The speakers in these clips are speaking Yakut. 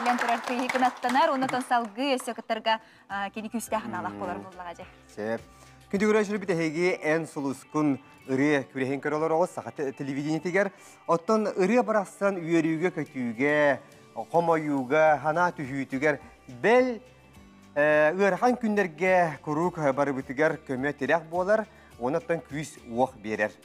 Биллэн турар кыйы кынаттанар, оннотон салгыы өссө кыттарга кини күүстээх аналах болар буллаҕа дьэ. Сөп. Күндү көрөөччүлэр бүтэһиги эн сулускун ырыа күрэһин көрө олороҕут саха телевидениетигэр. Оттон ырыа барахсан үөрүүгэ-көтүүгэ, хомойууга, санаа түһүүтүгэр бэл ыарахан күннэргэ куруук барыбытыгар көмө-тирэх буолар, онон күүс-уох биэрэр.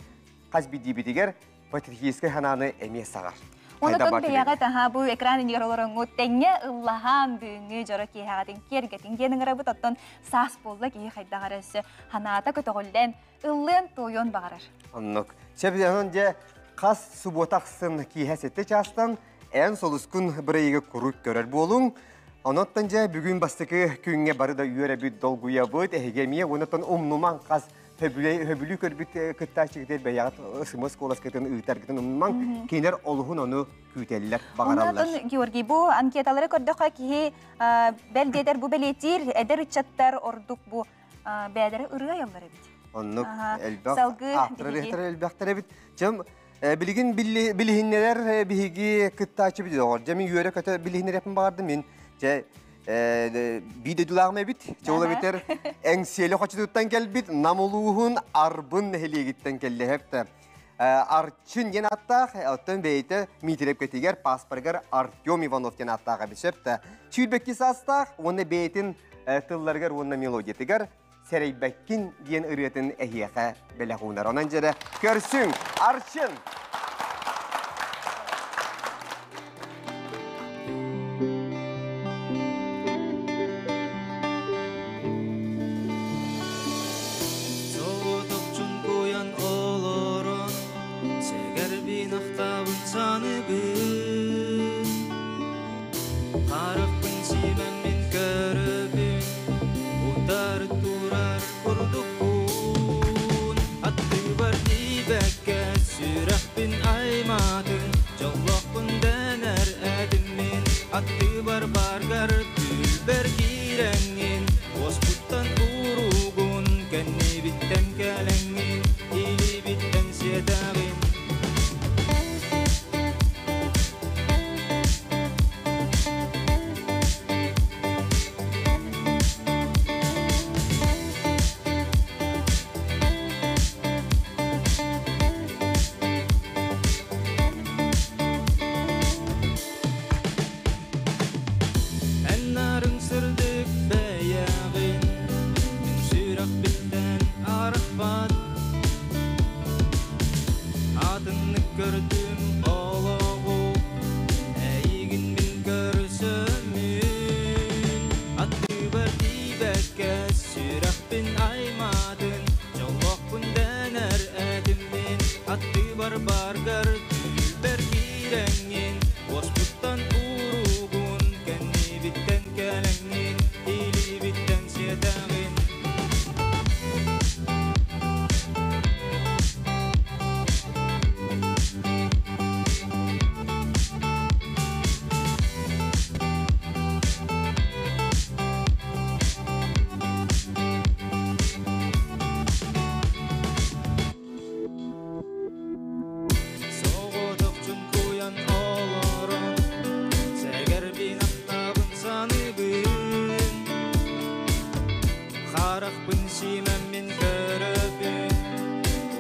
Хас биирдиибитигэр патриотическай санааны эмиэ саҕар. Онотон бэйэҕэ таһа бу экран иннигэр олороҥҥут тэҥҥэ ыллаһаан бүгүҥҥү дьоро киэһэҕитин киэргэтин диэн ыҥырабыт. Оттон саас буолла киһи хайдах эрэ өссө ханаата көтөҕүллэн ыллыан туойуон баҕарар. Оннук. Сөп дьэ хас субуота ахсын киэһэ 7 чаастан эн солускун бырайыгы куруук көрөр буолуҥ. Онон дьэ бүгүн бастакы күҥҥэ бары да үөрэбит, долгуйабыт, эһиги эмиэ онон умнумаҥ хас хөбүлүү көрбүт кыттааччыгытыр бэйэҕит СМС куоласкытын ыытаргытын умнумаҥ. Кинилэр олуһун ону күүтэллэр, баҕараллар. Онон Георгий, бу анкеталары көрдөххө киһи бэл диэтэр бу бэлиэтиир эдэр ыччаттар ордук бу бэйэлэрэ ырыа айаллар эбит. Оннук элбэх авторы элбэхтэр эбит. Чым билигин билиһиннэрэр биһиги кыттааччы билиһор. Дьэ мин үөрэ көтө билиһиннэрэппин баҕардым мин. Дьэ бии дойдулааҕым эбит. Дьэ ол эбитэр Эҥсиэли хочотуттан кэлбит Нам улууһун Арбын нэһилиэгиттэн кэллэһэптэ. Арчын диэн ааттаах, оттон бэйэтэ Миитирэпкэтигэр паспоргар Артем Иванов диэн ааттаах эбит сөп Сүүрбэкки саастаах уонна бэйэтин тылларыгар уонна мелодиятыгар сэрэйбэккин диэн ырыатын эһиэхэ бэлэх уунар. Онон дьэрэ көрсүҥ, Арчын! Соҕотохчун куйан олорон, сэгэрбин ахтабын саныыбын. Харахпын симэммин көрөбүн, утары турар курдукпун. Аттыбар тиийбэккэ сүрэхпин аймаатын, дьоллоохпун дэнэр этим мин. Аттыбар баргар түүлбэр киирэҥҥин, уоспуттан ууругун, кэннибиттэн кэлэҥҥин, илиибиттэн сиэтэҕин. Эн нарын сырдык бэйэҕин, мин сүрэхпиттэн арахпат. Атыннык көрдүм олоҕу, эйигин мин көрсөммүн. Аттыбар тиийбэккэ сүрэхпин аймаатын, дьоллоохпун дэнэр этим мин. Аттыбар баргар түүлбэр киирэҥҥин, уоспуттан ууругун, кэннибиттэн кэлэҥҥин, илиибиттэн сиэтэҕин. Соҕотохчун куйан олорон, сэгэрбин ахтабын саныыбын. Харахпын симэммин көрөбүн,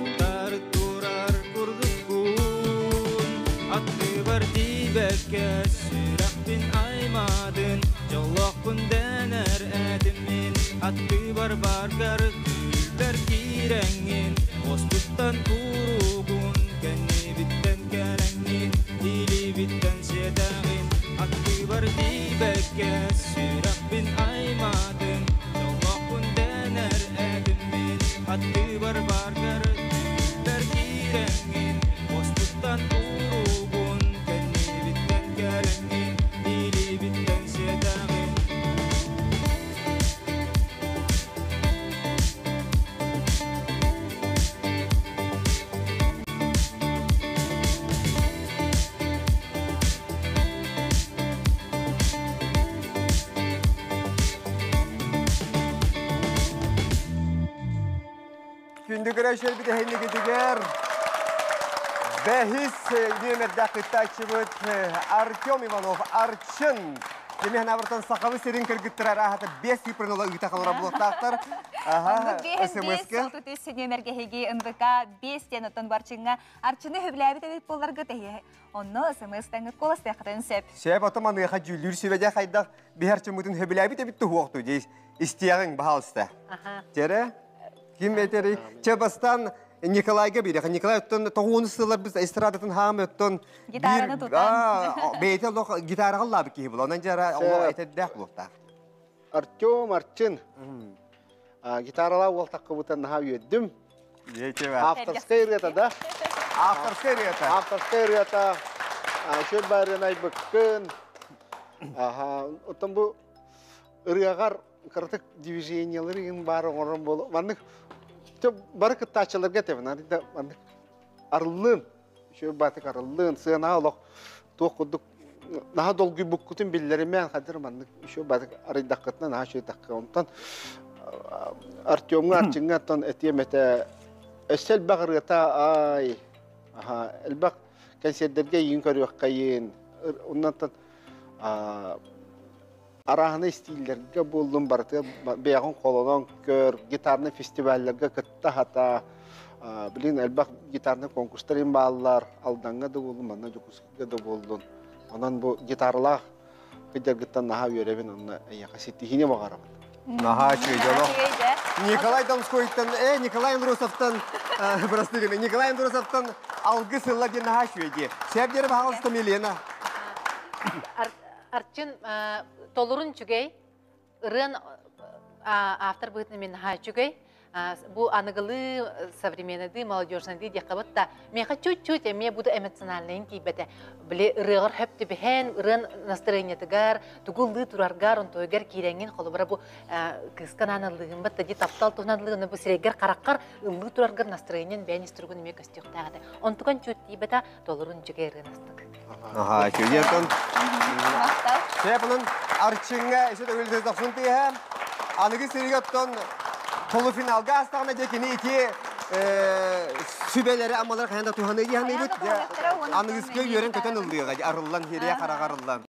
утары турар курдуккун. Аттыбар тиийбэккэ сүрэхпин аймаатын, дьоллоохпун дэнэр этим мин. Аттыбар баргар түүлбэр киирэҥҥин, уоспуттан кууругун, кэннибиттэн кэлэҥҥин, илиибиттэн сиэтэҕин. Аттыбар тиийбэккэ сүрэхпин аймаатын, дьоллоохпун дэнэр этим мин. Аттыбар баргар түүлбэр киирэҥҥин, уоспуттан ууругун, кэннибиттэн кэлэҥҥин, илиибиттэн сиэтэҕин. Күндү көрөөччүлэрбит эһиннигитигэр. Бэһис нүөмэрдээх кыттааччыбыт Артем Иванов Арчын. Демихан абыртан сахабы сирин кыргыттар араһата 5 цифрын ыла ыыта халара булуохтаахтар. Аха, СМС-ке. 5 нүөмэргэ эһиги НВК 5 диэн оттон Барчыҥҥа Арчыны хөбүлээбит эбит буолларгыт эһи онно СМС-таҥҥыт куоластыаххытын сөп. Сөп, ото маныаха дьүүллүүр сүбэдэ хайдах биһэр чыммытын хөбүлээбит эбит туһуохту дии истиэҕиҥ, баһаалыста. Тере, ким этери? Че бастан Николайга бириэх. Николай оттон тоҕуону сыллар біз эстрадатын хаам оттон гитараны тутан. Бэйэтэ олох гитараҕа лаабы киһи була. Онон жара олох этердээх буолуохтаах. Артем Арчин. Гитаралаа уол таххыбытын наһаа үөрдүм. Авторскай ырыата да? Авторскай ырыата. Авторскай ырыата. Шөл баарыан айбыккын. Аха, оттон бу ырыаҕар кыратык движениялары иҥин баар оҥорон буолу. Маннык бары кыттааччыларга этэбин, арыйда маннык арыллыын, үчүгэй баатык арыллыын, сыанаҕа олох туох курдук наһаа долгуйбуккутун биллэримээн хадыр маннык үчүгэй баатык арыйдаххытына наһаа үчүгэй тахха. Онтон Артемҥа Арчыҥҥа оттон этиэм этэ өссө элбэх ырыата ай аха элбэх кэнсиэрдэргэ эйигин көрүөххэйин оннантан арааһынай истииллэргэ буоллун барытыгар бэйэҕин холонон көр, гитарнай фестивалларга кытта хата, билигин элбэх гитарнай конкурстар им бааллар, Алдаҥҥа да буоллун, манна Дьокуускайга да буоллун. Онон бу гитаралаах кыдьаргыттан наһаа үөрэбин, онно эйиэхэ ситиһиини баҕарабын. Наһаа үчүгэй дьоло. Николай Донскойтан, Николай Андросовтан, прости гына, Николай Андросовтан алгыс ылла диэн наһаа үчүгэй дии. Сээп диэри баһаалыста Милена. Арчын толорун үчүгэй, ырыан автор быһыытынан мин наһаа үчүгэй. Бу аныгылыы, современныйдыы, молодежныйдыы диэххэ да, миэхэ чуть-чуть эмиэ бу да эмоциональныйын тиийбэтэ. Били ырыаҕар хөп түбэһэн, ырыан настроениетыгар, тугу ыллыы тураргар, онтуйгар киирэҥҥин, холобура бу кыыска анаан ыллыыгын бат да таптал туһунан ыллыгын бу сирэйгэр хараххар ыллыы тураргар настроениен бэйэн истругун эмиэ көстүөхтээх этэ. Онтукан чуть тиийбэтэ, толорун үчүгэй ырыан астык. Аха, үчүгэй Сепунун Арчыҥҥа өссө төгүл тохсун тыаһа. Аныгы сиригэ оттон полуфиналга астаҕына дьэ кини ити сүбэлэри амалар хайан да туһаны диһаныыбыт. Аныгыска үөрэн көтөн ыллыаҕа арыллан, хириэ хараҕа арыллан.